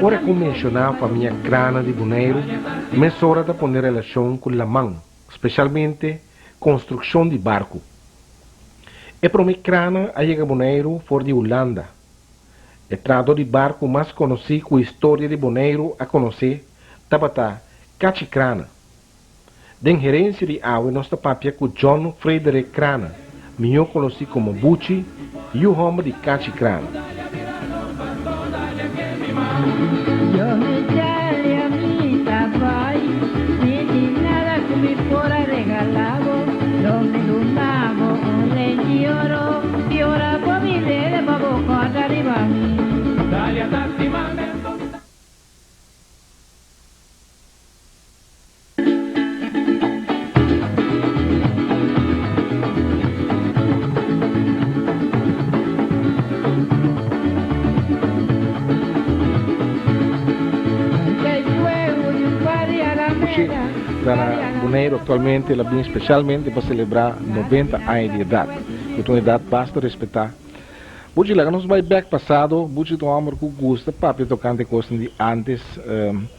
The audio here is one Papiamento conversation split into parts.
Ora ku menshoná famia Krana di Boneiru, mesora ta pone relashon ku laman, speshalmente konstrukshon di barku. E promé krana a yega Boneiru for di Hulanda. E trahadó di barku mas konosí ku historia di Boneiru a konosé tabata Kachi Krana. Den Herensia di Awe nos ta papia ku John Frederik Krana, mihó konosí komo Buchi, yu hòmber di Kachi Krana. Buchi ta na Boneiru aktualmente, el a bin spesialmente pa selebrá noventa aña di edat, ku ta un edat basta respetá. Buchi, laga nos bai bek pasado. Buchi ta un hòmber ku gusta papia tokante kosnan di ántes,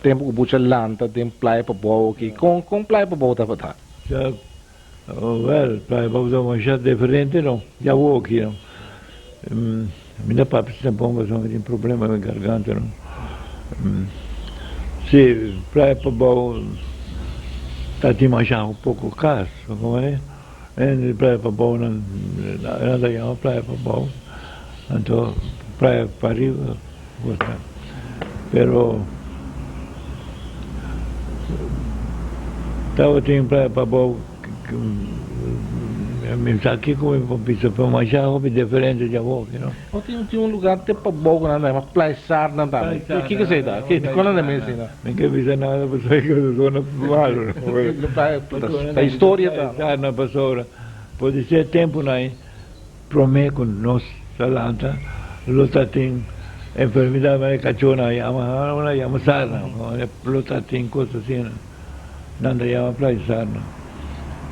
tempu ku Buchi a lanta den Playa Pabou aki. Kon kon Playa Pabou tabata? Ja, wèl, Playa Pabou tabata masha diferente no, di awor aki no. Mi ta papia asina bon pasobra mi tin problema ku mi garganta no. Si, Playa Pabou ta tin masha poko kas, bo kono? Hende di Playa Pabou nan nan ta yama Playa Pabou anto Playa Pariba gusta pero tabatin Playa Pabou mi sa kiko mi por bisa pero masha hopi diferente di awor you know. Oh tin tin un lugar te pabou ku nan ta yama Playa Sarna tambe kiko esei ta kiko nan ta mensina? Mi ke bisa nada pasobra e cosa sona malo. Ta historia ta. Sarna pasobra pode ser temponan prome cu nos ta lanta lo ta tin enfermedad manera cachonan yama nan yama sarna lo ta tin cos asina nan ta yama playa sarna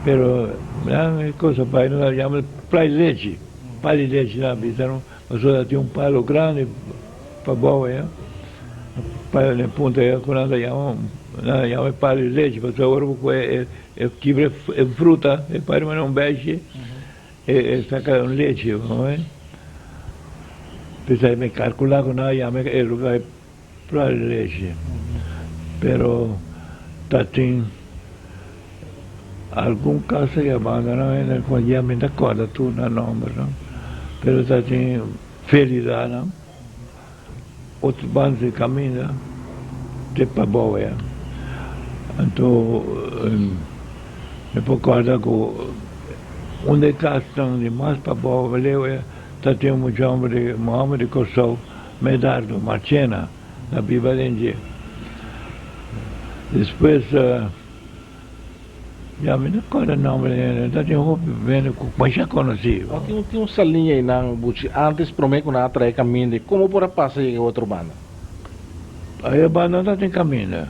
pero nan e cosa bay nan ta yama playa lechi palo di lechi nan a bisa no pasobra tin un palo grandi. Pabou e palo den punta e ku nan ta yama nan ta yama e palo di lechi pasobra ora bo kohe e kibra e fruta e pari manera un beshi e saka un lechi p'esei mi kalkula ku nan a yama e luga e palo di lechi pero ta tin algun kasa ya banda nan mi ta kòrda tur nan nòmber pero ta tin. Felidanan, otro banda di caminda te pabou ya. Anto mi por corda cu un di e casnan di mas pabou leu ya ta tin un mucha homber di un homber di Corsou, Medardo Marchena, ta biba den dje. Despues. Ya mi no corda nomber di hende, ta tin hopi hende cu masha conoci. No tin tin un saliña einan buchi antes prome cu nan a trae caminda y como por a pasa yega e otro banda? Aya banda no ta tin caminda.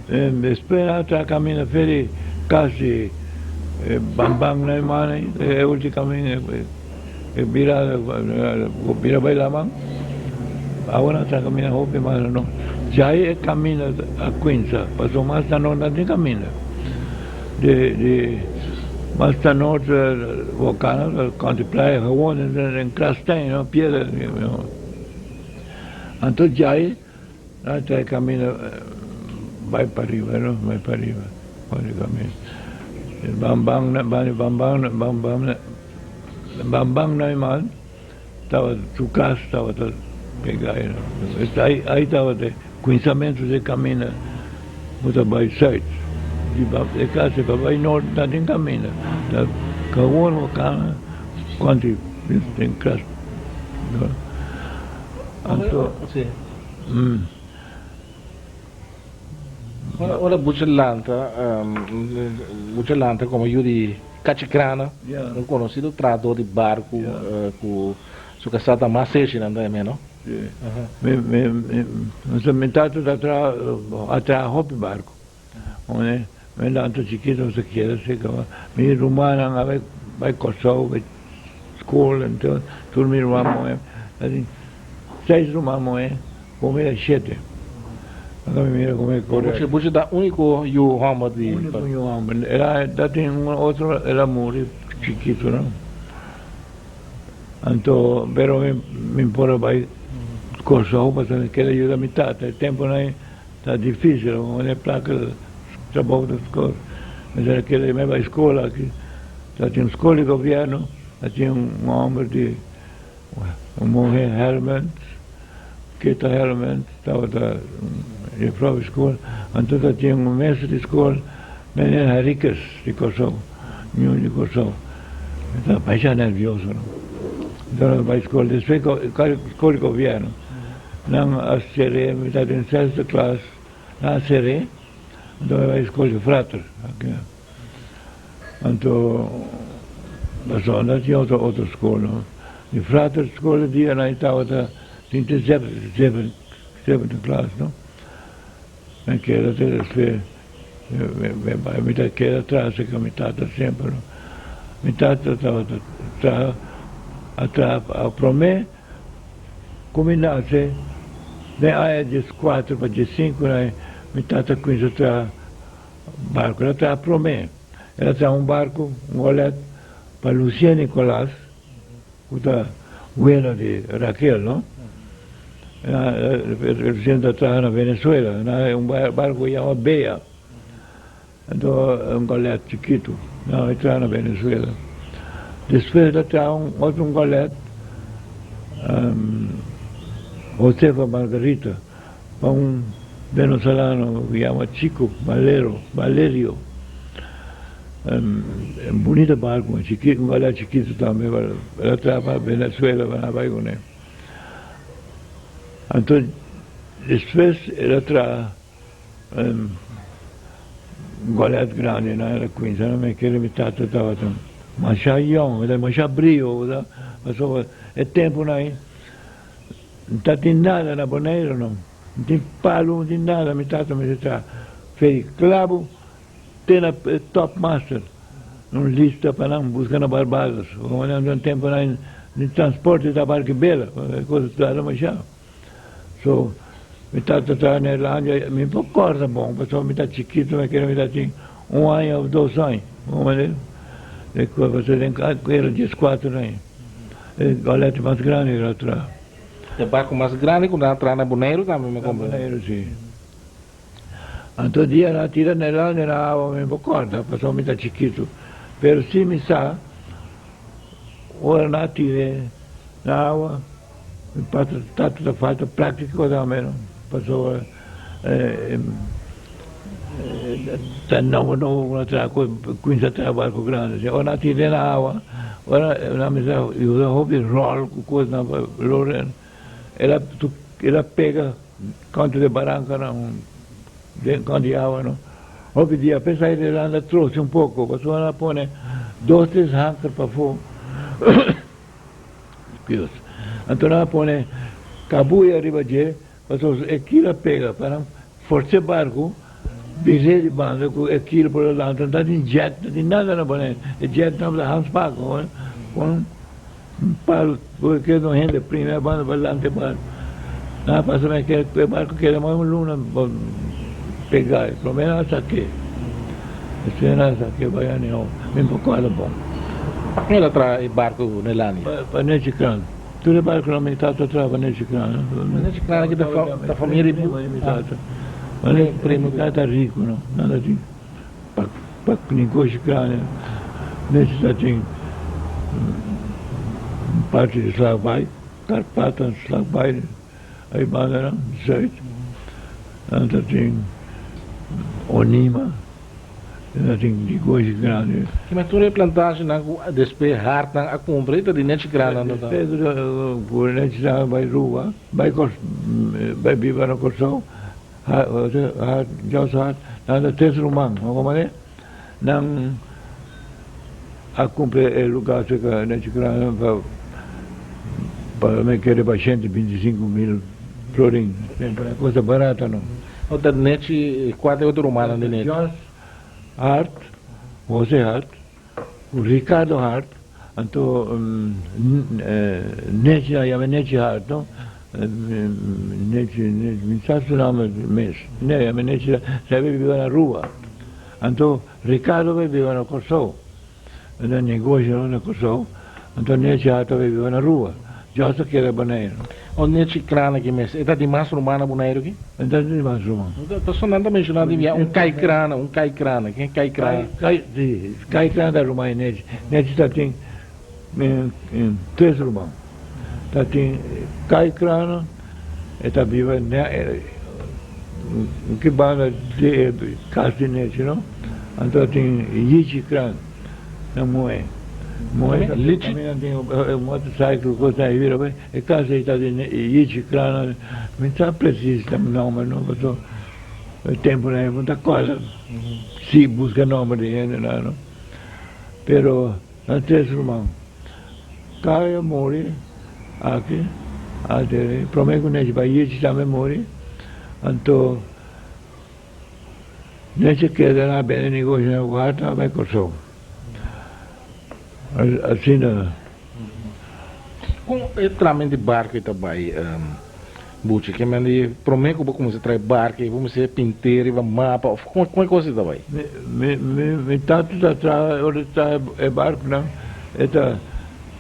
Despues nan a traha caminda fe di cas di Bambang na e man ei, e ulti caminda e bira bira bay laman. Awe nan a traha caminda hopi mas no. Djai e caminda a cuinsa pasobra mas ta nort nan tin caminda. Di di mas ta nort Volcano Country Playa gewoon den Krasstein no piedra anto djai nan a traha e caminda bay pariba no bay pariba caminda Bambang Bambang Bambang Bambang Naiman. Tabata su cas tabata pega ai ai tabata e cuminsamentu di e caminda cu ta bay zuid di e cas pa bay noord ta den caminda ta cawor bo cana cuantu den cas anto. Ora Bucha lanta Bucha lanta como yu di Cachi Crana, un conocido trahador di barco cu su casá ta mas seshi nan tambe, no? Sí. Mi tata ta traha, a traha hopi barco. Mi lanta chikito mi ta keda cerca, mi rumannan a bai Kòrsou. skol anto tur mi ruman muhé tatin seis ruman muhé ku mi ta shete anto mi mira ku mi kore. Bo ta úniko yu hòmber di. Úniko yu hòmber el tatin un otro el a muri chikitu no anto pero mi por a bai Kòrsou pasobra mi kere yuda mi tata e tempunan Ta dificil, un e placa trabou ta scor. Mester a keda mi bai school aki. Ta tin school di gobierno, ta tin un homber di un muhe Helmens, Kita Helmens tabata juffrouw di school. Anto ta tin un meester di school, meneer Henriquez di Corsou, nieuw di Corsou. Mi ta masha nervioso no. Anto nos bai school, despues school di gobierno. Nan a ser'é, mi ta den sesde klas, nan a ser'é, anto mi bai skol di frater aki. Anto pasobra no tin otro otro skol no. Di frater skol e dia nan tabata tin te zeven zevende klas no. Mi keda te despues mi bai mi ta keda tras ku mi tata semper no. Mi tata tabata traha a traha promé. Ku mi nase den aña dieskuater pa diesinku na mi tata kuminsa traha barku. El a traha promé, el a traha un barku, un golet, pa Lucía Nicolas, ku ta welo di Raquel, no? Lucía ta traha na Venezuela, na un barku ku yama Bea. Anto un golet chikitu, nan a traha na Venezuela. Despues el a traha un otro un golet, Josefa Margarita, pa un venezolano ku yama Chico Valero, Valerio. Un bunita barco, un golet chikitu tambe, el a traha pa Venezuela pa nan bai kuné. Anto despues el a traha. Golet grandi nan era cuinsa nan mi kere mi tata tabata masha yong ta masha brio pasobra e tempo nan no ta tin nada na Boneiru no no tin palu no tin nada mi tata mester traha fei clabu te na top master un lista pa nan busca na Barbados pasobra tempo nan ni transporte ta barca bela cosa tarda masha. So, mi tata ta na Irlandia, mi por corda bon, pasobra mi ta chikito, mi kere mi ta tin un aña of dos aña, bo comprende? E cu pasobra den era diescuater aña, e golet mas grandi cu a traha. E barco mas grandi cu nan a traha na Boneiru tambe, mi comprende? Na Boneiru, si. Anto dia nan a tira na Irlandia na awa, mi por corda, pasobra mi ta chikito, pero si mi sa, ora nan a tira na awa, Mi pasa tata ta falta práctico tambe no pasobra ta nobo nobo ku nan traha kuminsa traha barco grandi asina ora nan tira den awa ora nan mester usa hopi ròl ku kosnan pa lora el a pega kontra di barankanan den kontra di awa no hopi dia apesar di nan a trosi un poko pasobra nan a pone dos tres hanker pafó. Dios. Anto nan a pone kabuya riba dje, pasobra e kil a pega pa nan forsa e barku bir'é di banda ku e kil por a lanta. No tabatin jet, no tin nada na pone. E jet tabata Hans Paco ku un palu ku keda un hende primi a banda pa lanta e barku. Nan a pasa mei ke e barku keda mas un luna pega. Prome nan a sak'é, despues nan a sak'é bai Aneo. Mi por kòrda bon. Pa ken el a traha e barku Nelani? Pa Nechi Kran. Tur e barkunan mi tata traha pa Nechi Kran. Nechi Kran aki ta famia di bu? Mi tata. Mi tata riku no. Nan ta tin pa negoshi grandi. Nechi ta tin parti di Slagbaai, Karpatan, Slagbaai. Ay bandanan zuid, nan ta tin Onima, nan ta tin negoshi grandi. Kima tur e plantashinan ku despues Hartnan a kumpra i ta di nechi grannan ta. Despues ku nechi nan bai Ruba, bai bai biba na Kòrsou, Hart, Jos Hart, nan ta tres ruman, bo komprende? Nan a kumpra e lugar cerca nechi grannan pa pa mi kere pa 125.000 florin, tempo e cosa barata no. No ta nechi kua ta e otro rumannan di nechi? Jos Hart, Jose Hart, ku Ricardo Hart. Anto Nechi nan yama Nechi Hart no Nechi mi sa su nomber mes ne yama Nechi sa e biba na Aruba anto Ricardo bai biba na Kòrsou nan negoshi na Kòrsou anto Nechi Hart bai biba na Aruba Jos a keda Boneiru. O Nechi Krana ki mes e ta di mas ruman na Boneiru ki? E ta di mas ruman. Pasobra nan ta menshoná di bia un Kai Krana un Kai Krana ken Kai Krana? Kai si Kai Krana ta ruman di Nechi. Nechi ta tin tres ruman. Ta tin Kai Krana e ta biba ki banda di e kas di Nechi no. Anto ta tin Yichi Krana. Na muhé. Muhé ta Lichi. Kaminda tin e motorcycle kos nan e bira bai. E kas ei ta di Yichi Krana. Mi sa presis e nòmber no pasobra e tempunan ei bo ta kòrda si buska nòmber di hendenan no. Pero nan tres ruman. Kai a muri aki ante promé ku Nechi bai Yichi tambe muri anto. Nechi keda na bende negoshi na warda bai Kòrsou. Asina. Kon e tramen di barku ta bai Buchi? Ke men di promé ku bo kuminsá trae barku bo mester pint'é riba mapa òf kon e kos ta bai? Mi tata ta traha ora e traha e barkunan e ta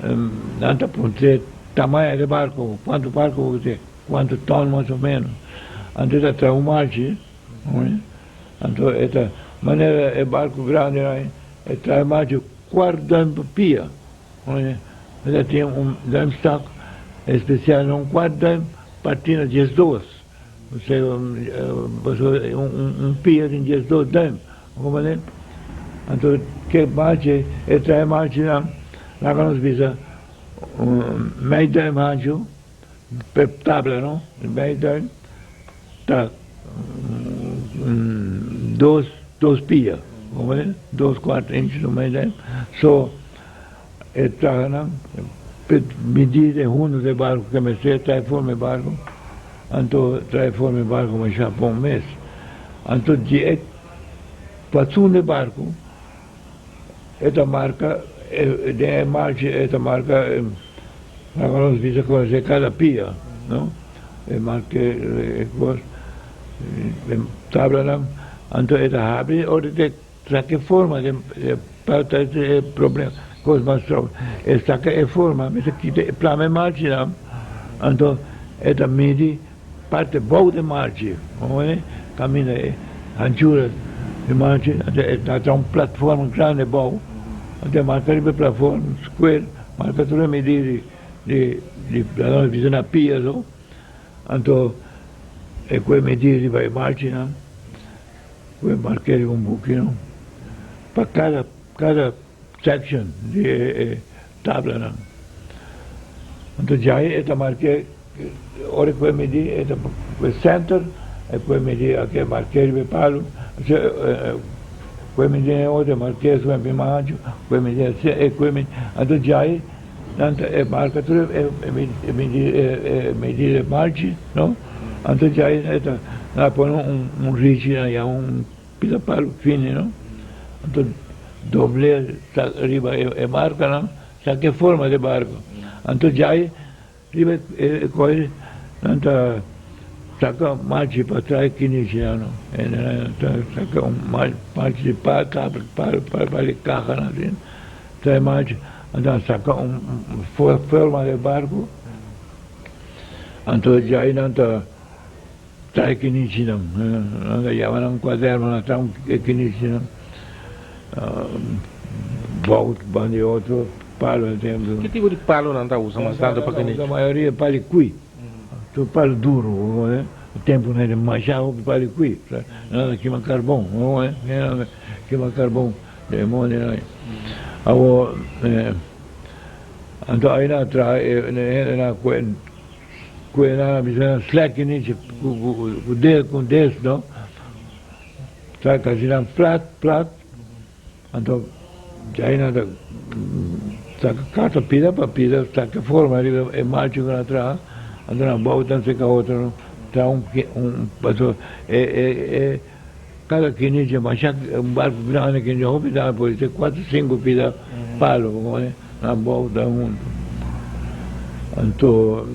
nan ta puntr'é tamaño di barku kuantu barku bo ke. Cuanto ton mas o menos. Anto e ta traha un marchi, anto e ta manera e barco grandi nan e traha e marchi cuart duim pa pia, e ta tin un duimstok especial un cuart duim parti na 12, osea pasobra un pia tin 12 duim, bo comprende? Anto ke marchi e traha e marchi nan laga nos bisa mei duim hancho. P'e tabla no, e mei ta dos dos pia, comprende? Dos cuarto inch no mei duim. So e traha nan p'e midi e hundo di e barco ke mester trae forma e barco, anto trae forma e barco masha bon mes. Anto di e patsun di e barco E ta marka den e marchi e ta marka laga nos bisa konosé kada pia no e marka e kos e tablanan anto e ta habri ora e ta saka e forma den e parti e problema kos mas strong e saka e forma mester kita e plama e marchinan anto e ta midi. Parti bou di marchi, kaminda e hanchura di marchi, e ta traha un platform grandi bou, anto e marka riba e platform square, marka tur e midi di di nos bisa na pia so, anto e ku e midi riba e marchinan, ku e mark'é riba un buki no, pa kada kada section di e tablanan. Anto djai e ta mark'é ora ku e midi e ta ku e center e ku e midi aki e mark'é riba e palu ku e midi e otro e mark'é su e mas ancho ku e midi asina e ku e midi anto djai nan ta e marka tur e midi e midi e marchi no anto djai e ta nan a pone un richi nan yama un pida palu fini no anto dobl'é riba e markanan sa ke forma di barko anto djai riba e koi nan ta saka machi pa traha kinichi nan no e nan ta saka un machi di palu palu di kaha nan asin traha machi anto nan saka un forma di barko anto djai nan ta Traha e kinichinan, nan ta yama nan kuaderno, nan traha e kinichinan bout ban di otro palo e tempu. Ki tipo di palo nan ta usa mas tantu pa kinichi? La mayoria palo di kui, tur palo duru, e tempu nan ta masha hopi palo di kui, nan ta kima karbon, nan ta kima karbon den e mondi nan. Awor, anto ai nan a traha e hende nan a kue. Ku e nan a bisa nan slèk inichi ku des ku des no sa kasi nan plat plat anto djai nan ta saka kata pida pa pida saka forma riba e machu ku nan a traha anto nan bou tan seka otro no traha un un pasobra e e e kada kinichi masha un barku grandi kinichi hopi dame pudi ser kuater sinku pida palo. Abou ta huntu. Anto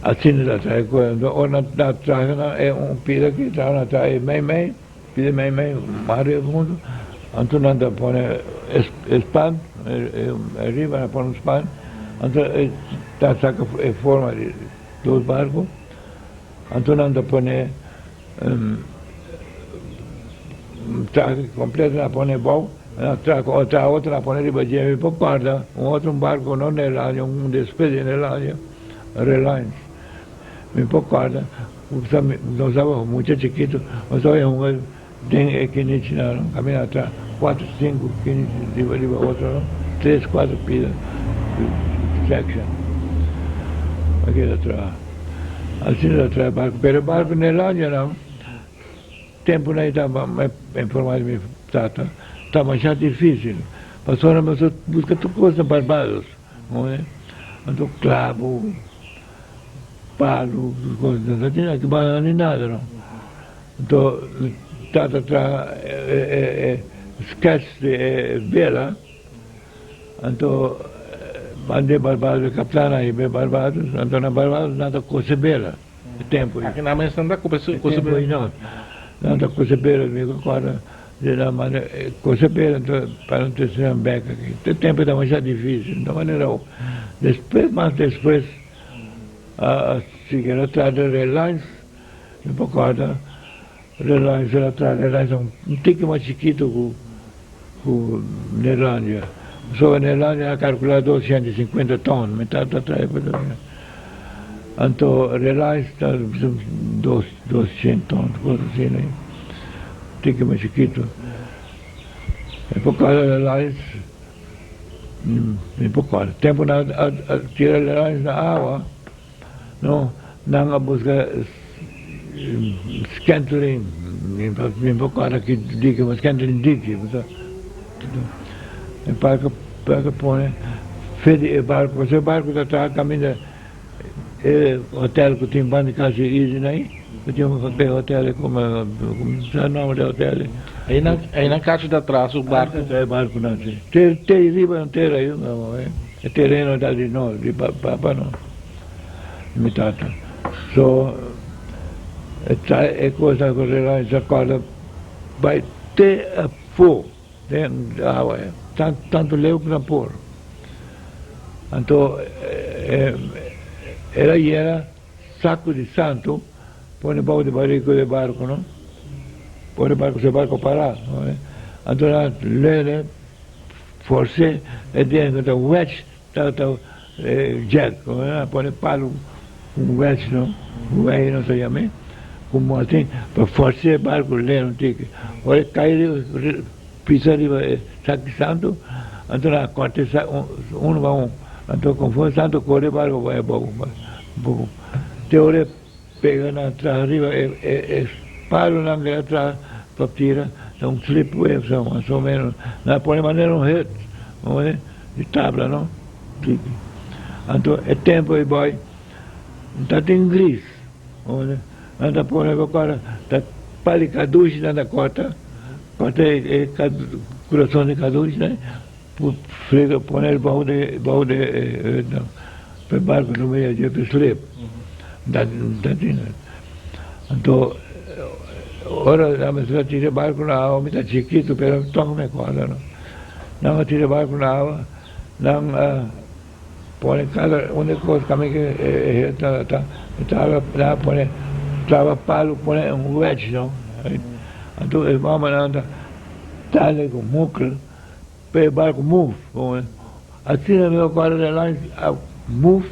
asina ta traha e kos. Anto ora nan ta traha nan e un pida aki traha nan traha e mei mei, pida mei mei mas ariba huntu. Anto nan ta pone e span ariba nan pone un span. Anto e ta saka e forma di dos barku. Anto nan ta pone traha kompleto nan pone abou. Nan traha ku otro otro nan pone riba dje mi por kòrda un otro barku no Neerlandia un despues di Neerlandia Reliance mi por kòrda ku nos tabata mucha chikitu nos tabata hunga den e kinichinan kaminda atra kuater sinku kinichi riba riba otro no tres kuater pida section a keda traha asina ta traha barku pero barku Neerlandia nan. Tempunan ei ta informa di mi tata, ta masha dificil, pasobra nos a busca tur cos na Barbados, anto clavo, palo, tur cos, nos no tin aki banda ni nada no. Anto mi tata traha e sketch di e bela, anto mand'e Barbados, e captan a hib'e Barbados, anto na Barbados nan ta cose bela. E tempu ei. Aki nan mes nan ta kose E tempu ei no. Nan ta kose bera, mi recorda di nan manda kose bera anto pa nan trese nan bek aki. E tempu ta masha dificil, no manera awo. Despues, mas despues a sigui a traha den Reliance, mi por corda Reliance a traha Reliance un tiki mas chikito ku ku Neerlandia. Pasobra Neerlandia a kalkulá 250 ton, mi tata trae pa Anto Reliance ta 200 ton, kos asina, tiki mas chikitu. E por kòrda Reliance, mi por kòrda, tempu nan a tira Reliance na awa, no, nan a buska Scantlin, mi por kòrda ki diki, Scantlin diki, e barku a pone fe di e barku, pasobra e barku ta traha kaminda e hotel ku tin banda di kas di Izzy ei, ku tin e hotel komo sa nòmber di e hotel. Einan kachi ta traha su barku? E barkunan si, te riba nan tera e tereno ta di nos, di papa no. Mi tata. So e ta e cosa cu Reliance a corda bay te afo den awa e tanto leu cu nan por. Anto el a yena saco di santo pone bao di barico di e barco no, pone barco su e barco para. Anto nan lene forse e den ta wech. Tata Jack a pone palu ku un wech no, wei nos ta yam'é, ku motin pa forsa e barku lera un tiki. Ora e kai riba, pisa riba e saki santu, anto nan a kòrta e saki unu pa un. Anto konforme santu kore e barku bai abou, abou. Te ora e pega nan traha riba e palunan ku el a traha pa tira, ta un slipway òf mas o ménos. Nan a pone manera un hut. Di tabla no tiki. Anto e tempo ei boy ta tin gris. Nan ta pone bo kora ta pali kadushi nan ta kota, kota e kurason di kadushi nan frega pone bou di bou di e pa e barko no mira dje pa e slip. Ta tin. Anto ora nan mester a tira e barko na awa mi ta chikitu pero tog mi akorda no. Nan a tira barku na awa, nan a pone kada un di kos kaminda ku e ta ta nan a pone traba palu pone un wedge no. Anto e hòmbernan ta dale ku mukl pa e barku move. Asina mi a kòrda di Alliance a move,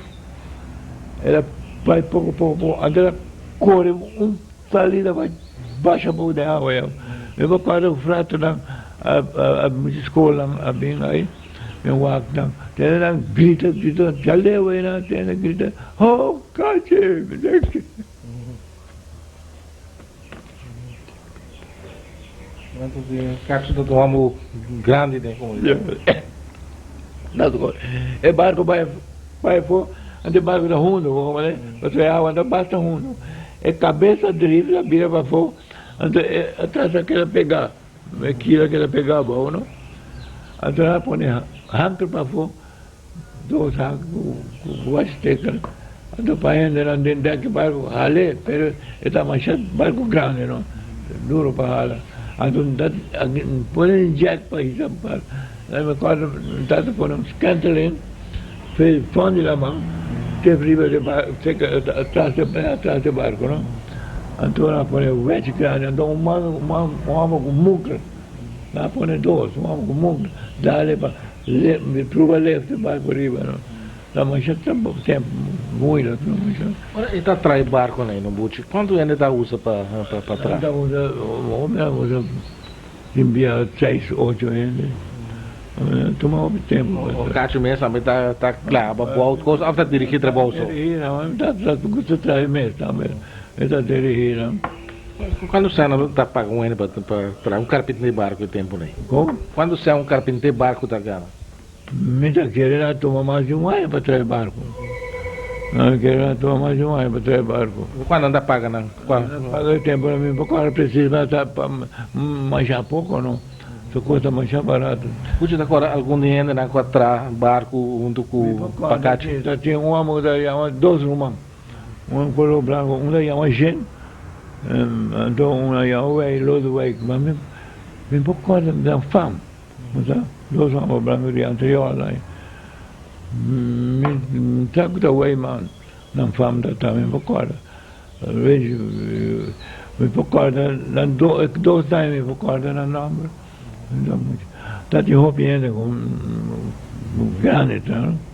el a bai poko poko poko anto el a kore un salida bai basha bou den awa ya. Mi por kòrda ku fratonan a mucha skolnan a bin ai mi wak nan tene nan grita grita djaleu einan tene grita ho kachi. Kachi ta un hòmber grandi den komunidat. E barku bai bai afó, anto e barku ta hundu, pasobra e awa ta basta hundu. E kabes a drif a bira pafó, anto e atras a keda pegá, e kila a keda pegá abou, no. Anto nan a pone hanker pafó. Dos hak ku wasteker anto pa hendenan den dek e barku hal'é pero e ta masha barku grandi no duro pa hala anto ta pone un jack pa hisa barku mi acorda mi tata pone un scantelin fe fondo di laman te riba di barku atras di barku no anto nan a pone wedge grandi anto un man un homber ku mukla nan a pone dos un homber ku mukla dale pa Mi pruba left e barco riba no ta masha tempo moeilijk no masha. Ora e ta trae barco na e no buchi cuanto hende ta usa pa pa traha? Ta usa hopi ta usa tin bia seis ocho hende tuma hopi tempo pa traha. Cacho mes tambe ta ta claba bout cos of ta dirigi trabou so? Dirigi nan ta gusta traha mes tambe e ta dirigi nan. Cuando sea nan ta paga un hende pa traha un carpinter barco e tempo nei? Como? Cuando sea un carpinter barco ta gana? Mi ta kere nan tuma mas di un aña pa traha e barco. Nan kere nan tuma mas di un aña pa traha e barco. Cuando nan ta paga nan? Nan paga e tempo nan mi por cobra precies ma ta masha poco no. Su cosa masha barato. Puchi ta cobra algun di hende nan cu a traha barco hunto cu Pacachi? Ta tin un homber cu ta yama dos ruman. Un color blanco, un ta yama Jean, anto un a yama Wey, Lodewijk, ma mi mi por corda nan fam, bo sa, dos homber blanco di anterior ai, mi sa cu ta Wey ma nan fam ta ta, mi por corda, mi por corda nan dos ta mi por corda nan nomber, ta tin hopi hende cu grandi ta no.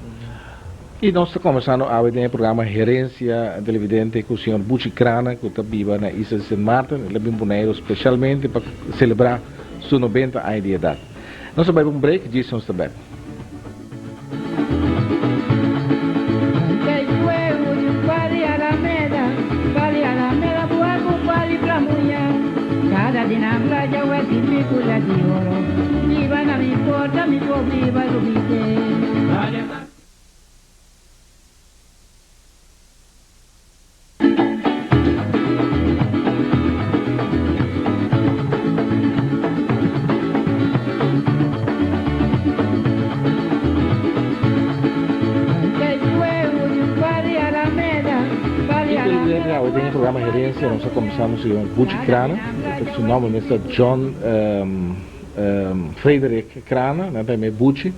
I nos ta kombersando awe den e programa Herencia Televidente ku señor Buchi Crana ku ta biba na isla di Sint Maarten. El a bin Boneiru spesialmente pa selebrá su 90 aña di edat. Nos ta bai pa un break, djis nos ta bek. Awe den e programa Herencia nos a combersa nos señor Gucci Crana, su nomber mes ta John Frederick Crana, nan ta yam'e Buchi.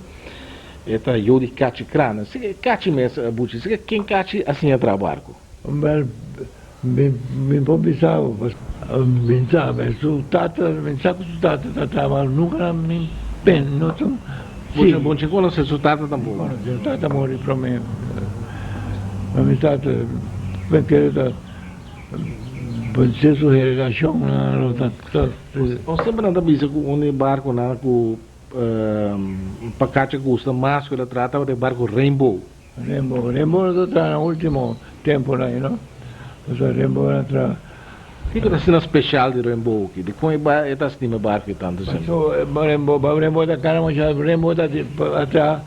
E ta yu di Kachi Kranen. Si ke Kachi mes a buchi, si ke ken Kachi a siña traha barku? Bel, mi mi por bisa bo, pas mi sa, bel su tata, mi sa ku su tata ta traha barku, nunka na mi pen, no ta si. Bo no konosé su tata tampoko? Mi konosé, su tata muri promé, ma mi tata, mi kere ta su heredashon nan lo ta. Bo semper nan ta bisa ku un di e barkunan ku. Pa Cacha gusta mas cu el a traha tabata e barco Rainbow. Rainbow, Rainbow no ta traha na ultimo temponan ei no. Pasobra Rainbow a traha. Kico ta asina special di Rainbow aki? Dicon e ta stima e barco ei tanto asina? Pasobra Rainbow, Rainbow ta cara masha, Rainbow ta a traha,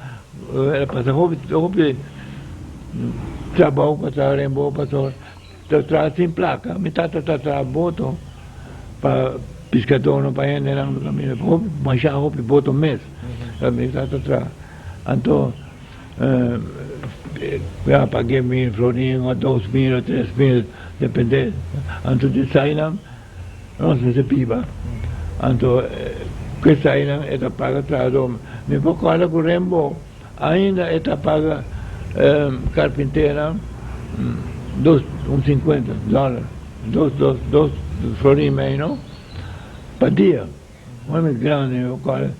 el a pasa hopi, hopi trabao pa traha Rainbow pasobra Ta traha sin placa. Mi tata ta traha boto pa piscadornan, pa hendenan ku ta mira. Hopi, masha hopi boto mes mi tata traha. Anto ya pag'é mil florin o 2000 o 3000, depende. Anto di esainan nos mester biba. Anto ku esainan e ta paga trahador. Mi por corda ku Rembo. Ainda e ta paga carpinteronan dos un cincuenta dollar, dos dos dos florin mei no, pa dia. Un hende grandi lo cual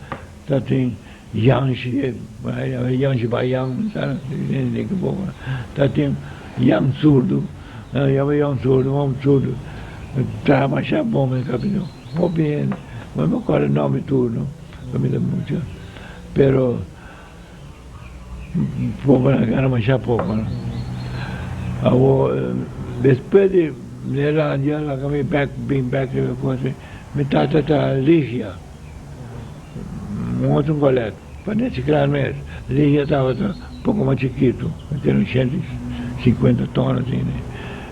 ta tin Yanshi, Yanshi Bayan, ta tin Yan Zurdo, nan yama Yan Zurdo, un homber zurdo, traha masha bon den carpintero, hopi hende, mi no acorda nomber tur no. Comida mucho, pero poco nan gana masha poco no. Awor despues di Neerlandia laga mi bek bin bek riba e cosa mi tata ta Ligia un otro golet pa nesi gran mes Ligia tabata poco mas chikito tene un 150 ton asina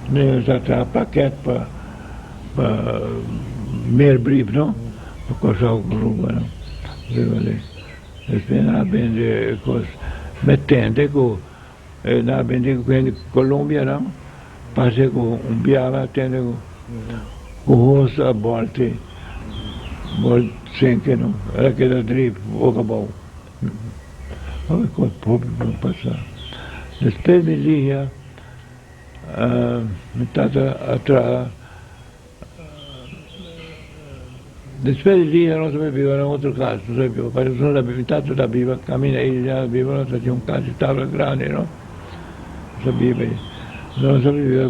mi ta traha paket pa pa Meerbrief no. Pa Kòrsou ku Aruba no. Riba di. Despues nan a bende e kos. Mi tende ku nan a bini ku hende Colombia nan parse ku un biaha mi a tende ku hos a bòlte bòlte senke no el a keda drif boka abou hopi kos hopi por pasa despues mi ligia mi tata a traha. Despues di dia nos a bai biba na otro cas, nos a bai biba, pasobra nos a biba, mi tata ta biba caminda ei a biba, nos a tin un cas di tabla grandi no, nos a biba ei, nos a biba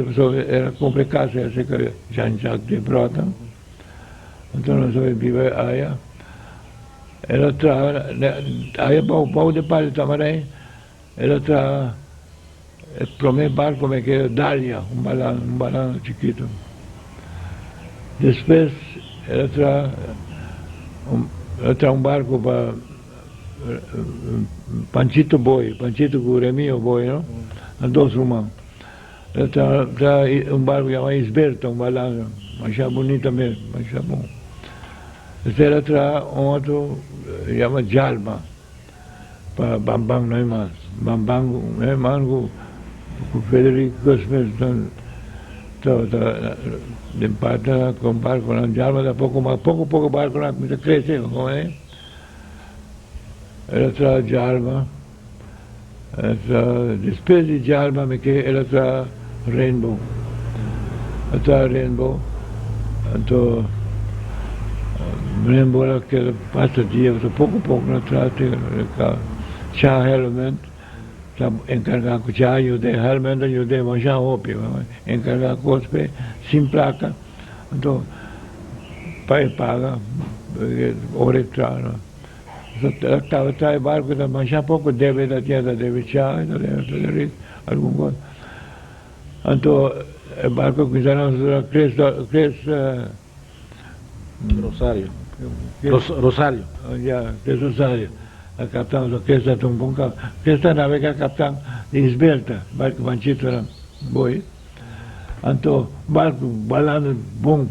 pasobra el a cumpra e cas ei acerca Jean Jacques Debrot, anto nos a bai biba aya, el a traha aya bou di palo tamarijn. El a traha e promé barco me keda Dalia, un balan, un balan chikito. Despues el a traha un, el a traha un barco pa Panchito Boy, Panchito cu Remio Boy, no? Nan dos ruman. El a traha, traha un barco yama Isberta, un balan masha bunita mes, masha bon. Despues el a traha un otro yama Djalma. Pa Bambang Neumann. Bambang Neumann ku Frederick Guzman tabata den partner ku barkonan djalma ta poko mas poko poko barkonan a kuminsa krese komo el a traha djalma el a traha despues di djalma mi ke el a traha Rainbow el a traha Rainbow anto Rainbow a keda basta dia pasobra poko poko nan traha te Cha Helmond ta enkargá ku Cha yud'é Helmond a yud'é masha hopi enkargá kos p'e sin plaka anto pa e paga ora e traha el a kaba traha e barko ta masha poko debe ta tin ta debe Cha ta debe Frederick algun kos anto e barko a kuminsá na Chris Rosario. Rosario. Ya, Chris Rosario. A captan, so Chris ta un bon cap. Chris ta navega captan di Isberta, barco Panchito nan boy. Anto barco balando bon.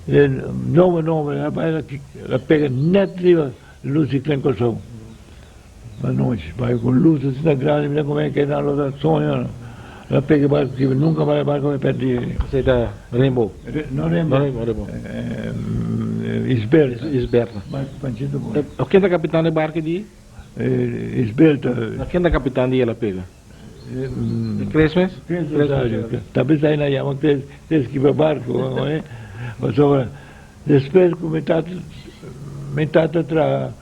E nobo nobo, la pega net riba luz di Klein Kòrsou. Anochi, bai ku lus asina grandi, mira kuma e keda lo ta soño, lo a pega e barku kiba, nunka mas e barku a perdi. Esei ta Rainbow? No Rainbow. No Rainbow, Rainbow. Isberta. Isberta. Barku Panchito Boy. Ken ta kapitan di e barku di? Isberta. Ken ta kapitan di el a pega? Chris mes? Chris Rosario. Ta bisa ei nan yama Chris, Chris kiba barku, pasobra Despues ku mi tata mi tata traha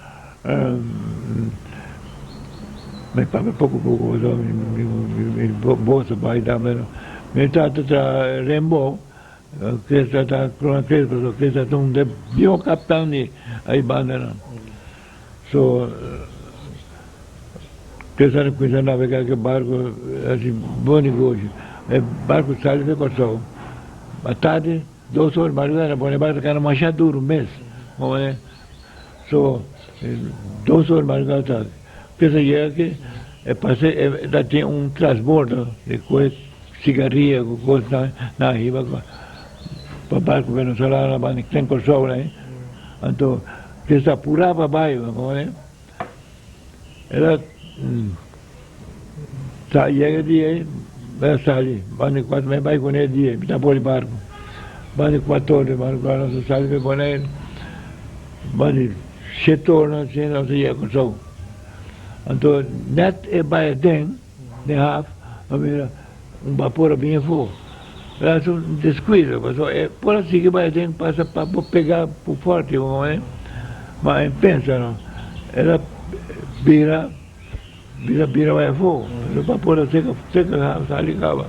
mi papia poko poko pasobra mi mi bos a bai tambe mi tata traha Rainbow Chris ta traha Corona Chris pasobra Chris ta un de mihó kaptan di ai bandanan so Chris a kuminsá nabegá ku e barko hasi bon negoshi e barko sali di Kòrsou atardi. Dos ora madrugada na pone bata kana masha duru mes so dos ora madrugada ta kesa yega aki e pasa e ta tin un trasbordo di koe sigaria ku kos nan a hiba pa barco venezolano banda den Kòrsou anto kesa apurá pa bai El a sa yega di ei, el a sali, banda di kuater mi a bai kuné di ei, mi ta por di barku. Banda di kuater ora, banda di kuater nos a sali pa Boneiru, banda di shete ora nos a yega Kòrsou. Anto nèt e bai aden den haf, a mira un bapor a bini afó. El a hasi un deskuido, pasobra e por a sigui bai aden pasa pa bo pega ku fòrti, ma e pensa no, el a bira bira bira bai afó, pasobra bapor a seka seka sali kaba.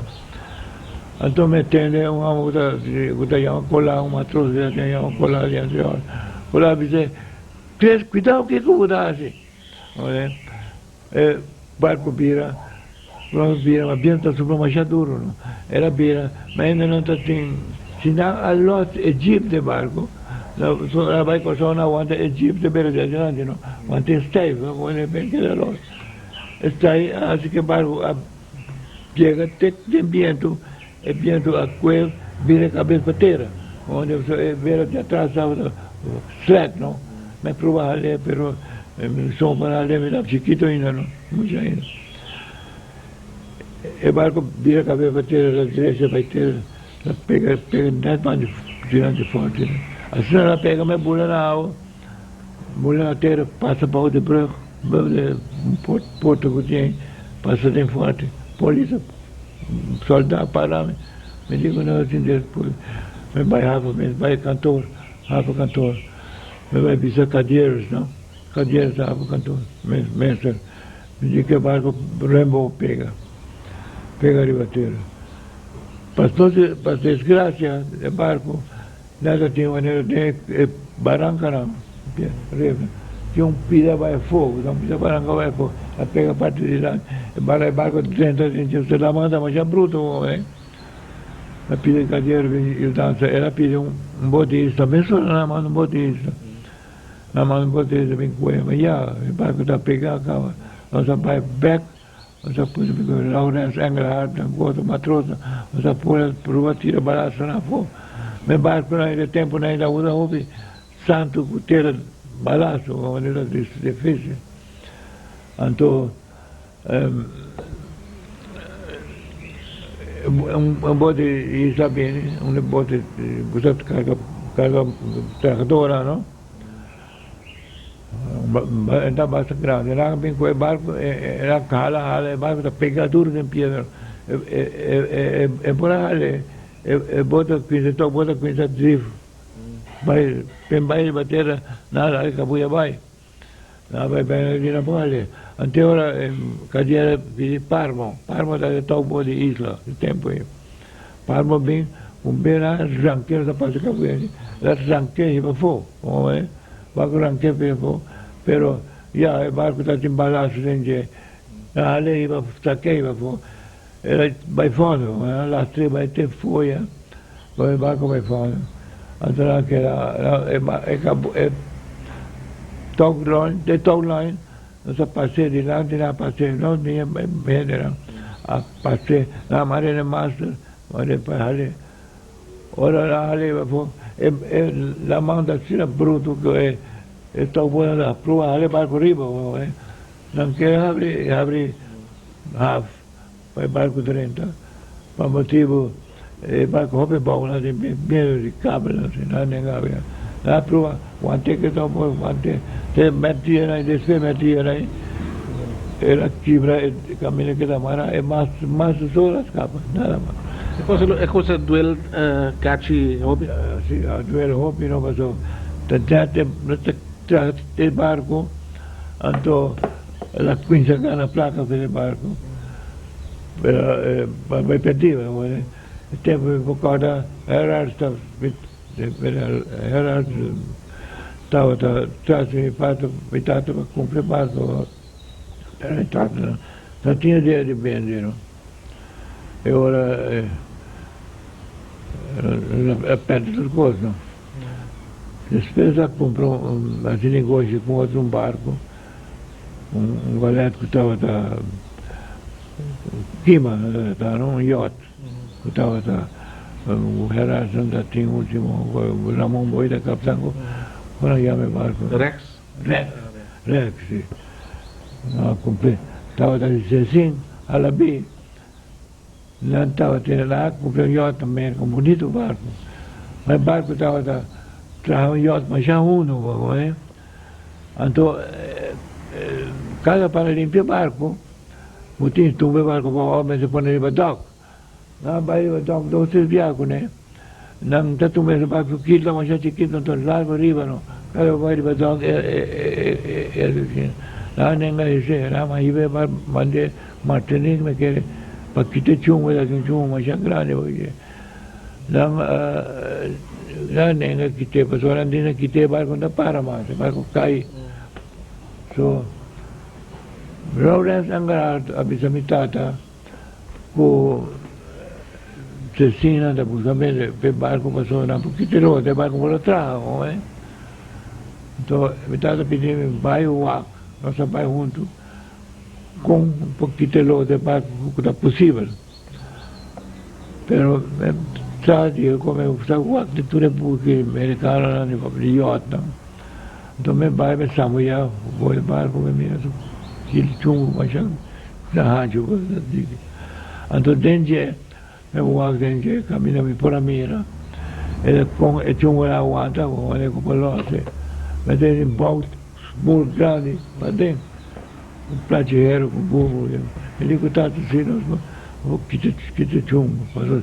Anto mi a tende un hòmber ku ta ku ta yama Kolá, un matros ku ta yama Kolá di anterior. Kolá a bis'é, Chris, kuidou kiko bo ta hasi. E barco bira, barco bira, ma biento ta supla masha duro no. El a bira, ma hende no ta tin, si nan a los e jeep den barco, so nan a bai Kòrsou nan a wanta e jeep ta bira di adelante no, wanta e stijf no, como e ben keda los. E stijf a hasi ku e barco a yega te den biento, e biento a kue bira e kabes pa tera, e bira di atras tabata slack no, mi a proba hal'e pero. Mi sombra na leve mi ta chikito ainda no, mucha ainda. E barco bira cabeza pa tera, la drecha bai tera, la pega pega net banda dilanti forte. Asina la pega me bula na awa, bula na tera, pasa bao di brug, bao di porta cu tin, pasa den forte. Polis solda para mi, mi di cu nan tin despues mi bai hafa mi bai kantoor, hafa kantoor. Mi bai bisa Cadieros no, Cadieros ta hafa kantoor, meester. Mi di ke barco Rainbow pega, pega riba tera. Pa nos, pa desgracia e barco nada tin manera den e barancanan riba tin un pida bai afo, un pida baranca bai afo, a pega parti di dilanti, e barco drenta den dje, su laman ta masha bruto. A pidi Cadiero bin yudansa, el a pidi un botista, mesora nan a manda un botista, nan a manda un botista bin kue, ma ya, e barco ta pega caba, nos a bai bek, nos a puse Lawrence Engelhard nan ku otro matrosa, nos a pone prueba tira balasonan afo, ma e barconan e temponan ainda usa hopi santo ku tira balaso, un manera dificil, anto. Un bote isla bini, un bote ku ta karga karga trahadónan no, e ta basta grandi, nan a bin ku e barku e a hala hala e barku ta pega duru den piedra, e por a hala e bote a kuminsa tok bote a kuminsa drif bai pen bai riba tera nan a laga kabuya bai. Nan bai bai di na bole. Ante ora Cadiera pidi Parmo. Parmo ta e toubo di isla di tempo ei. Parmo bin un bera ranke ta pasa kabuya. La ranke hiba afo. Barco ranke hiba afo. Pero ya e barco ta tin balasto den dje. Nan hale hiba sake hiba afo. El a bai fondo. Nan lastre bai te foya. E barco bai fondo. Anto nan keda e towline, de towline nos a pas'é dilanti nan a pas'é nos mi e hendenan a pas'é nan a mara den master mara pa hal'é. Ora nan a hal'é afó e laman ta asina bruto ku e towboat a proba hal'é barco riba nan kere habri habri haf. Pa e barku drenta, pa motibu e barku hopi bou nan tin miedu di kabel nan nan nenga abia. Nan a pruba wante ke ta por wante te meti nan despues meti nan el a kibra e kaminda ke ta mara e mas mas so a skapa nada mas. E cosa e cosa duel kachi hopi? Si a duel hopi no paso ta ta traha e barku anto. El a cuminsa gana placa cu e barco, pero e bai perdi. E tempo mi por corda Gerard ta Gerard tabata tras di mi pato, mi tata pa cumpra e barco, pero mi tata no tin idea di bende no. E ora el a perde tur cos no. Despues a cumpra un haci negoshi cu otro un barco. Un galet ku tabata kima, ta un yacht ku tabata Gerardson ta tin ultimo Ramon Boy ta kaptan ku nan yama e barko? Rex. Rex, Rex si. Nan a kumpr'é. Tabata di Cecin Alabí. Nan tabatin nan a kumpra un yacht na Merka, un bunito barko. Ma e barko tabata traha un yacht masha hundu. Anto kada para limpia barco bo tin tumba e barco pa ora mester pone riba dok. Nan a bai riba dok dos tres bia cune. Nan ta tumba e barco chikito masha chikito anto largo riba no. Kada bo bai riba dok e asina. Nan a nenga esey nan a hiba e barco mande Martinique mi kere pa kita e chumbo ta un chumbo masha grandi. Nan a nenga kit'é pasobra nan di nan kit'é e barco no ta para mas, e barco kai. So Lawrence Engelhard a bisa mi tata ku Cecina ta buska mende p'e barco pasobra nan por kita e lote, e barco por a traha ho'e. Anto mi tata pidi mi bai wak, nos a bai huntu kon por kita e lote e barco ku ta posibel. Pero mi sa di come sa wak di tur e buki mericanonan di yachtnan. Anto mi bai mi sambuya for e barco mi mira su kil chungo masha na hancho anto den dje mi wak den dje caminda mi por a mira e con e chungo a wanta con e por los mi tene un bout mur grandi paden un plachi hero cu bumbu mi di cu tata si nos por kita chungo pasobra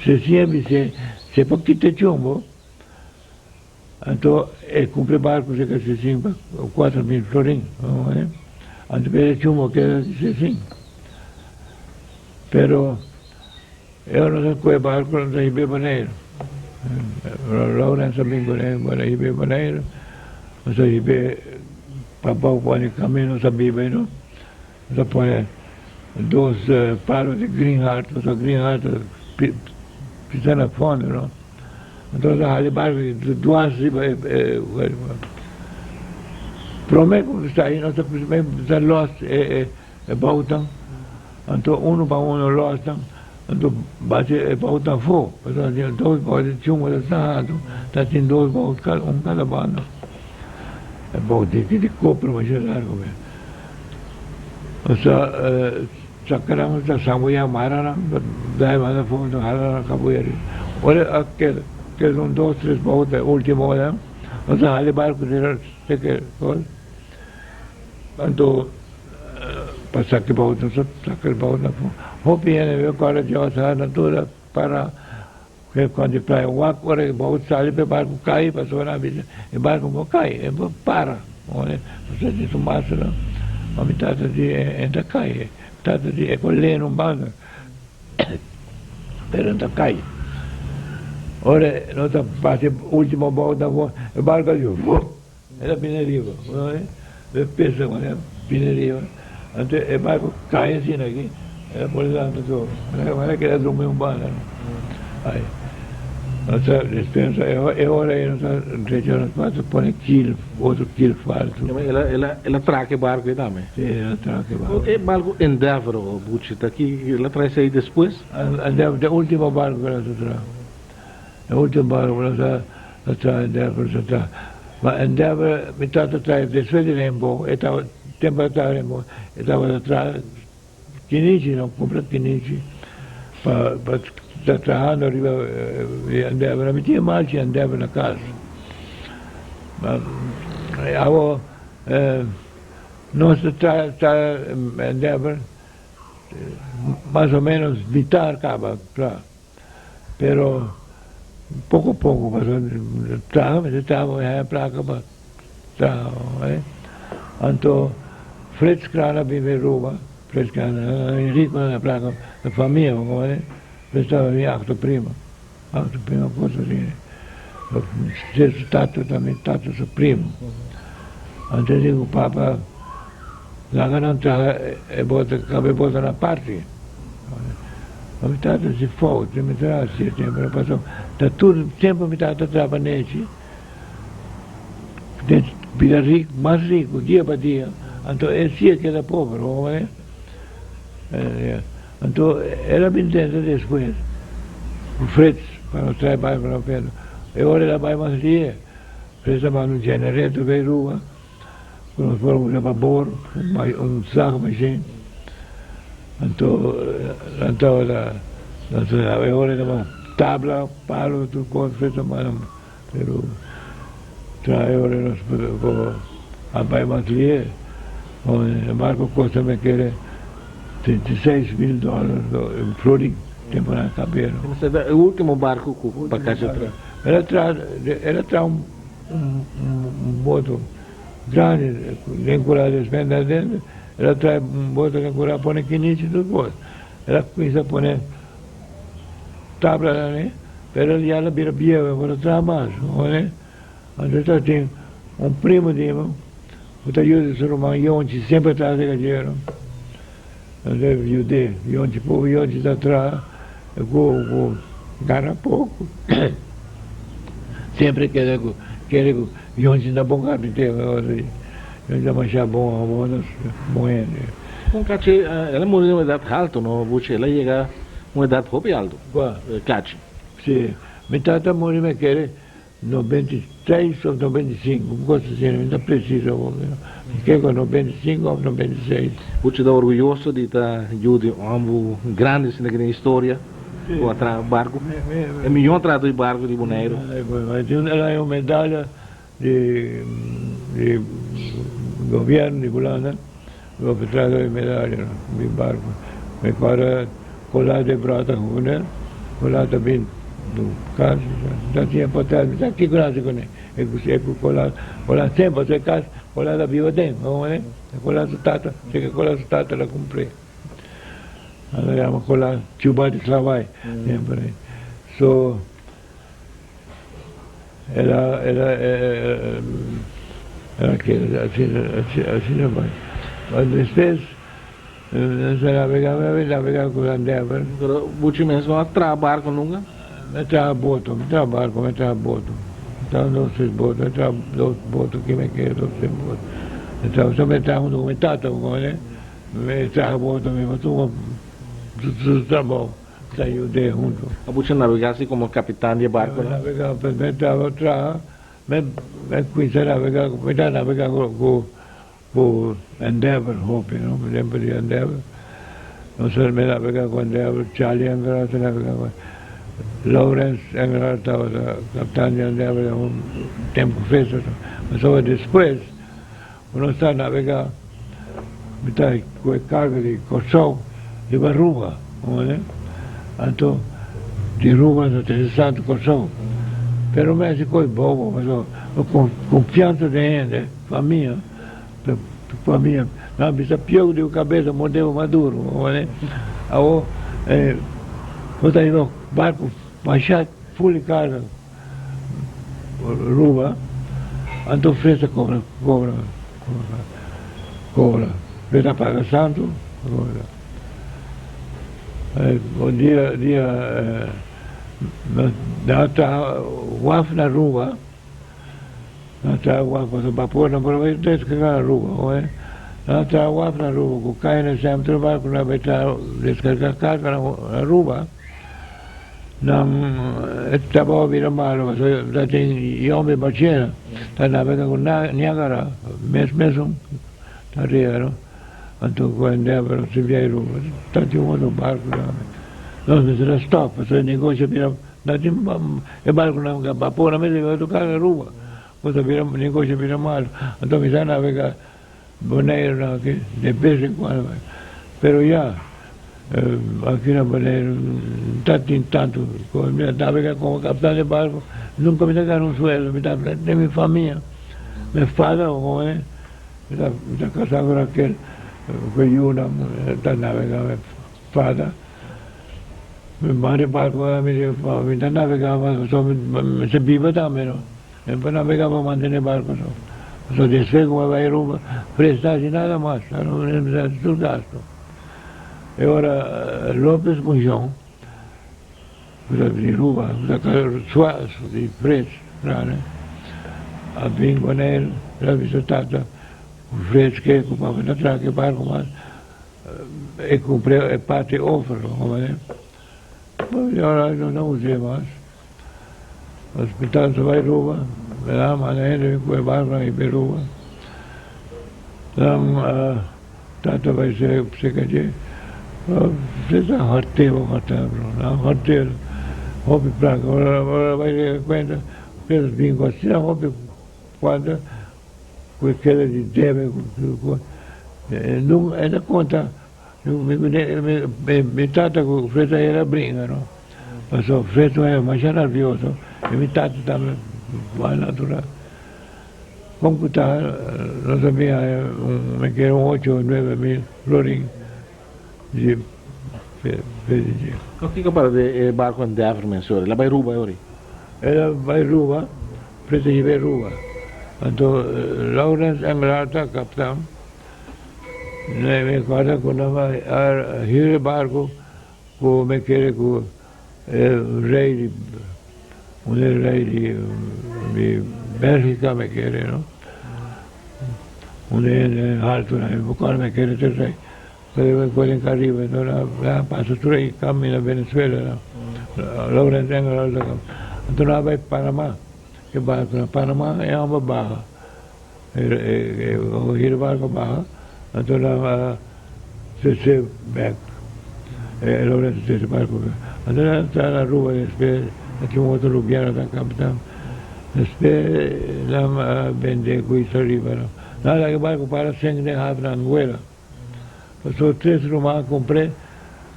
si siña bis'e si por kita chungo. Anto e cumpra e barco cerca di sesin pa 4000 florin, anto p'e e chumbo keda di sesin. Pero e ora nos a coge e barco nos a hib'e Boneiru. Lawrence a bin cune nos a hib'e Boneiru, nos a hib'e pa bou pone camino nos a biba no, nos a pone dos palo di green heart, pasobra green heart ta pisa na fondo no. Anto ta hali barco di duas riba e prome cu ta ahi nos ta los e boutnan anto uno pa uno los nan anto bati e boutnan afo pasobra tin dos bout di chungo ta traha ta tin dos bout un cada banda e bout di koper masha largo mes osea. Saca ta sambuya mara nan dai manda afo ta hala nan kabuya riba. Ora a keda keda un dos tres bouta e ultimo ora nos a hala e barco tira seke sol anto pa saka e bouta nos a saka e bouta afo. Hopi hende a kore Dios a nan tur a para cuando e playa wak ora e bouta sali pa e barco kai pasobra nan a bisa e barco no kai e por para. Pasobra su masternan ma mi tata di e ta kai, tata di e por lena un banda pero e ta kai. Ora nos ta pasa e ultimo bouta afo e barco a di vup e ta bini ariba, e pesa manera bini ariba anto e barco kai asina aki e por lanta tur manera keda drumi un banda. Nos ta despensa e ora ei nos ta drecha nos parti pone kil otro kil faltu. El a traha e barco ei tambe? Si, el a traha e barco. E barco Endeavour o Buchi ta ki el a traha esei despues? Endeavour ta e ultimo barco ku nos a traha. E ultimo barco ku nos a traha Endeavour ta traha. Ma Endeavour mi tata traha despues di Rainbow e tabata tempo a traha Rainbow e tabata traha. Kinichi no cumpra kinichi pa pa ta trahando riba e Endeavour. Mi tin e malchi Endeavour na cas. Ma awo nos ta traha traha Endeavour mas o menos mitar caba traha. Pero poco poco pasobra traha mester traha pa haya placa pa traha. Anto Frits Kraan a biba Aruba, Frits Kraan rico na placa na famia Frits tabata mi acto primo, acto primo cosa asina. Su tata tambe tata su primo. Anto e dico papa laga nan traha e bota caba e bota na parti. Ma mi tata si fout, mi ta hasi e tempu, pasobra ta tur tempu mi tata traba nechi, den bira riku, mas riku dia pa dia, anto e si a keda pober, bo comprende? Anto el a bin tenta despues ku Frits pa nos trae bai pa nos Pedro, e ora el a bai mas lie, Frits a manda un generator pa Aruba. Ku nos por usa pa bor un slag mashin. Anto nan tabata nan ta e ora tabata tabla, palo, tur kos fe ta manda pero traha e ora nos por a bai mas lihe. E barco kosta mi kere 36,000 dòler florin tempo nan kabero. E ultimo barco ku Bakashi a traha? El a traha el a traha un. Un boto grandi den kura di spende adentro, el a trae un boto den kura pone kinichi tur kos. El a kuminsa pone tablanan ei, pero el ya a bira bieu, e por a traha mas. Anto ta tin un primo di mi ku ta yuda su ruman Yonchi, semper ta hasi kachero. Anto e yud'é, Yonchi pobre Yonchi ta traha ku gana poko. Sempre kere ku kere ku Yonchi ta bon karpintero, Yonchi ta masha bon bon bon hende. Un Kachi el a muri na un edat haltu no Buchi, el a yega un edat hopi haltu. Kua? Kachi. Si, mi tata a muri mi kere. 96 òf 95, un kos asina, mi no ta presiso awor, mi kere ku 95 òf 96. Buchi ta orguyoso di ta yu di un hòmber grandi asina ku den historia ku a traha barku, e mihó trahadó di barku di Boneiru. El a haña un medaya di di gobièrnu di Hulanda, loke trahadó di medaya di barku. Mi kòrda Colá de Brota ku Colá ta bin kas, ta siña potrèt, mi sa kiko nan hasi kuné. E ku e ku Colá, Colá semper su e kas, Colá ta biba aden, Colá su tata, seke Colá su tata la kumpr'é. Nan ta yama Colá Chuba di Slawai semper. So el a el a el a keda asina asina bai. Mas despues nos a nabegá mi a nabegá ku Endeavour. Pero Buchi mes no a traha barko nunka? Mi a traha boto, mi traha barko, mi a traha boto. Mi traha dos tres boto, mi traha dos boto ki mi kere dos tres boto. Mi traha so mi a traha huntu ku mi tata mi traha boto mi tuma su trabou. Ta yud'é huntu. A bucha nabegá así komo kapitan di e barkonan? Nabegá, pues mi tabata traha, mi kuminsá nabegá, mi ta nabegá ku ku Endeavour hopi, no, tempu di Endeavour. Nos a mi nabegá ku Endeavour, Charlie Engelhard ta nabegá ku Lawrence Engelhard tabata kapitan di Endeavour den un tempu fecha. Pasobra despues ku nos ta nabegá. Mi ta ku e karga di Kòrsou riba Aruba, komprende? Anto di Aruba nos ta trese santu Kòrsou. Pero mi hasi kos bobo pasobra mi konfiansa den hende, famia, famia, nan a bisa pieu di bo kabesa morde bo maduro, komprende? Awor bo ta riba barku masha ful di karga. Aruba, anto Fresa cobra, cobra, cobra, cobra. Fresa paga santo, cobra. Un dia, dia, nos nan traha waf na Aruba, nan traha waf, pasobra bapor no por bai descarga na Aruba, oe. Nan traha waf na Aruba cu KNSM tur barco nan bai traha descarga carga na Aruba. Nan e trabou a bira malo pasobra ta tin yombe bachera ta nabega ku Niagara mes mesun ta ria no anto ku Endeavour si bia Aruba ta tin un otro barco tambe nos mester a stop pasobra e negoshi a bira ta tin e barconan bapor nan mester bira toca Aruba pasobra bira negoshi a bira malo anto mi sa nabega Boneiru nan aki de bes en cuando pero ya aki na Boneiru no ta tin tanto mi a nabega como capitán de barco nunca mi ta gana un sueldo mi ta den mi famia mi fada como mi ta casa cu Raquel cu e yunan ta nabega mi fada mi manda e barco mi ta nabega pasobra mi ta biba tambe no. Mi por nabegá pa mantené barco so. Pasobra despues ku mi bai Aruba, presta si nada mas, ta no mester hasi tur gasto. E ora Lopez Mujon, ku ta di Aruba, ku ta kasa su di Frits Frane, a bin Bonaire, el a bisa tata ku Frits ke ku papa ta traha ku e barco mas, e kumpr'é e parti over, bo komprendé? E ora no ta us'é mas. Hospital ta bai Aruba, mi a manda hende bin ku e barconan i bai Aruba. Nan tata bai serka dje, se ta horte bo horta bro, nan horte hopi plaka, ora ora bai rega kuenta Pedro bin ku asina hopi kuanta ku e keda di debe ku nunka e ta konta. Mi tata ku Freta era bringa no, pasobra Freta era masha nervioso i mi tata tambe mal natural. Kon ku ta nos a bin haña mi kere un ocho o nuebe mil florin di pedi dje. Kiko para di e barco Endeavour mensur? El a bai Ruba e ori? El a bai Ruba, Freta yeb'é Ruba. Anto Lawrence Engelhard ta captan. Mi corda cu nan a hira e barco cu mi kere cu e rey di un e rey di Belgica mi kere no un e halto nan mi corda mi kere ta rey pero mi pone Caribe enton nan a pasa tur e camino Venezuela nan Lawrence Engelhard anto nan a bay Panama. E barco na Panama e amba baha. E hir barco baha, anto nan a trece bek. E Lorenzo trece barco bek. Anto nan ta na Aruba despues a tin un otro rubiano ta capitan. Despues nan a bende cu Isla Riba. Nan a laga e barco para sink den haaf na Anguera. Pasobra tres ruman a compr'é,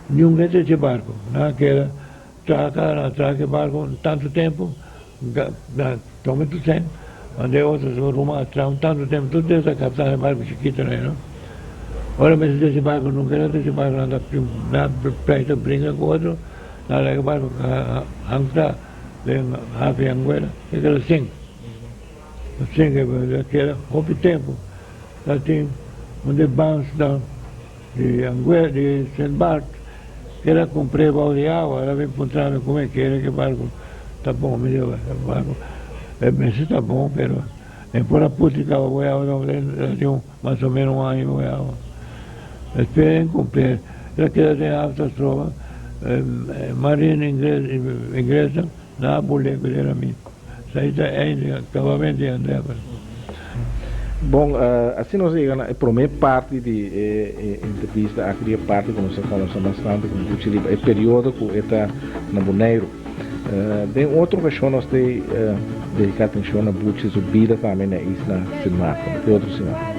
niun hende dje barco. Nan a keda traha, nan a traha e barco un tantu tempu, nan toma tur sèn, unda e otro ruman a traha un tantu tempu, tur tres a capta e barco chikito ei, no. Ora mester dje barco, nunca nan dje barco, nan ta nan pleita bringa cu otro, nan a laga e barco hangta den haaf di Anguera, e keda sink. Sink e keda hopi tempu. Ta tin un di bansnan di Anguera, di Sint Bart, keda kumpr'é bou di awa. El a bin puntra mi kuma e kere ku e barku ta bon. Mi di, e barku e mester ta bon, pero e por a putri kaba bou di awa no, el tin mas o menos un aña bou di awa. Despues e kumpr'é, el a keda den haf ta stroba. Marina ingles nan a bul'é ku el a mi. Esei ta einde, akabamento di Endeavour. Bon, asina nos a yega na e promé parti di e entrevista aki, di e parti ku nos a kombersa bastante ku Gucci riba e periodo ku e ta na Boneiru. Den otro okashon nos ta dediká atenshon na Buchi su bida tambe na e isla Sint Maarten. Te otro siman.